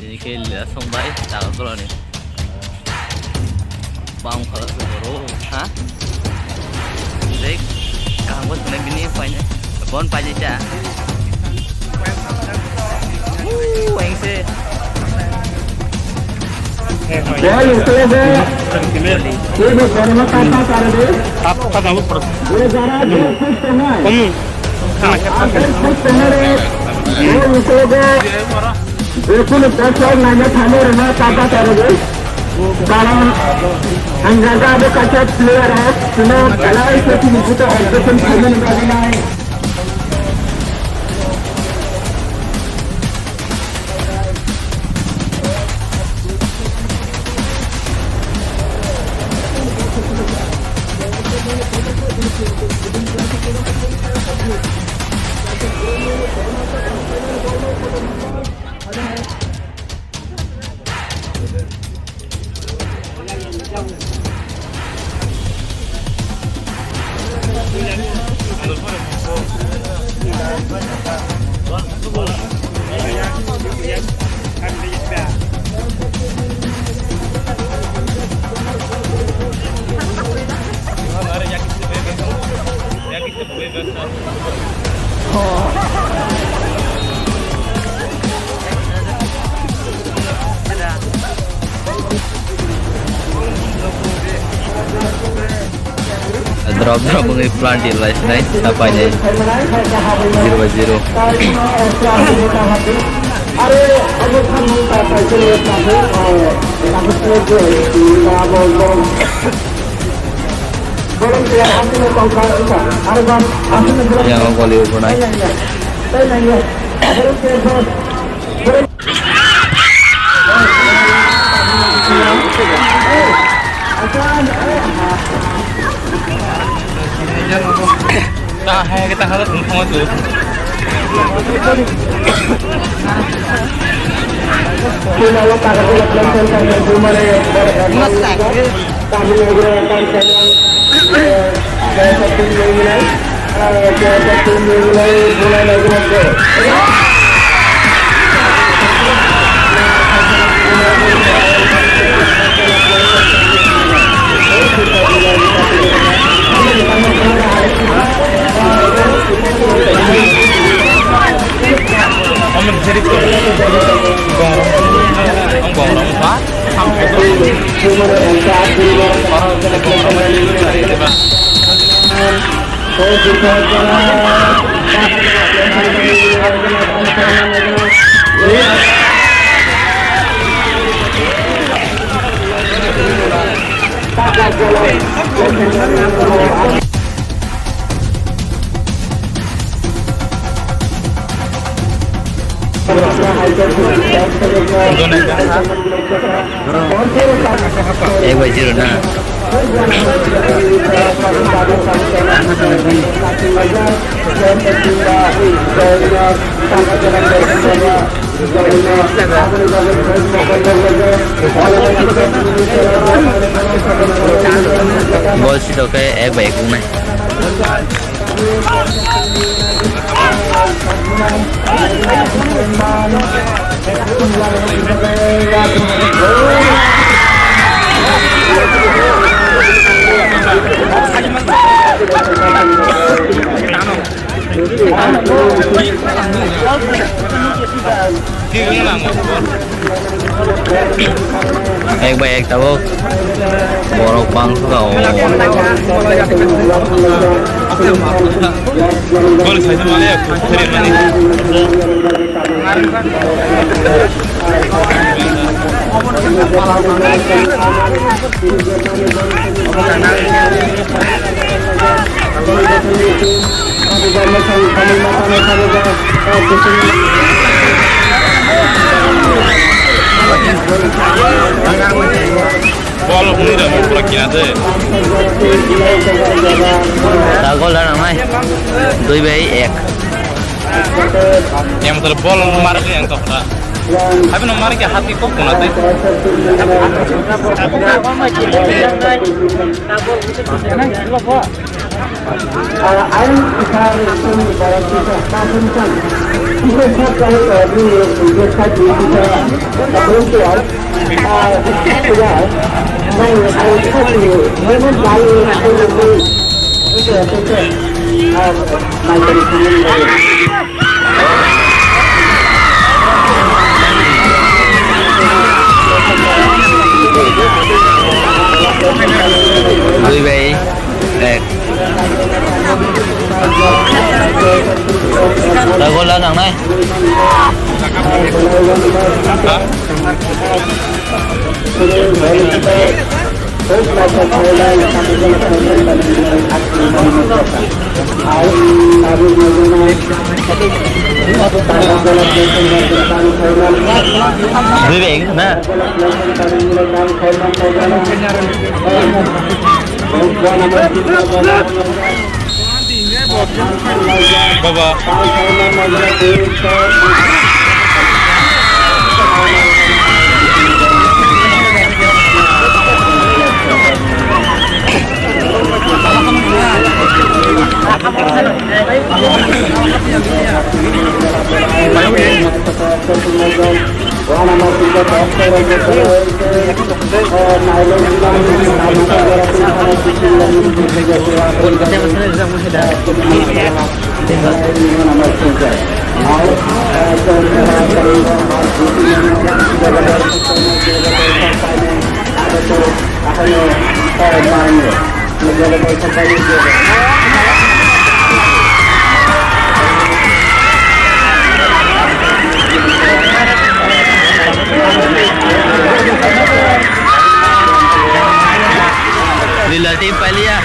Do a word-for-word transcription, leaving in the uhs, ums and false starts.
Ini ke lihat song bai, tak kalau ni. Bang kalau tu bro, ha? Dek, kaham ko sini bini paine. Bon paine cha. Woo, engse. Bikunu dashok naina thani rwna kata tarwi. Karon ang jaga abo kaisa player hai, sino belai se tini puto objection khaimani bagwi nai. Drop drop wngwi plant deal bai sinai, sapai nai. Zero by zero. Yang goli upunai. Ta hai kita harus ngomong tu. Ek bai zero na. Bol sito khe ek bai ek wngnai. Ek bai ek tabuk. Borok bangkha o. Gol saisa male ya, kufri mani. Bol hwnwi rw pura kina de. Ta gol da nangnai. Dui bai ek. Yang betul bol marak yang kau kena. Tapi nomor ke hati kok kena de. Dui bai ek. Dah gol lah nang nai. Dui bai na. Baba. Lila team pailiya.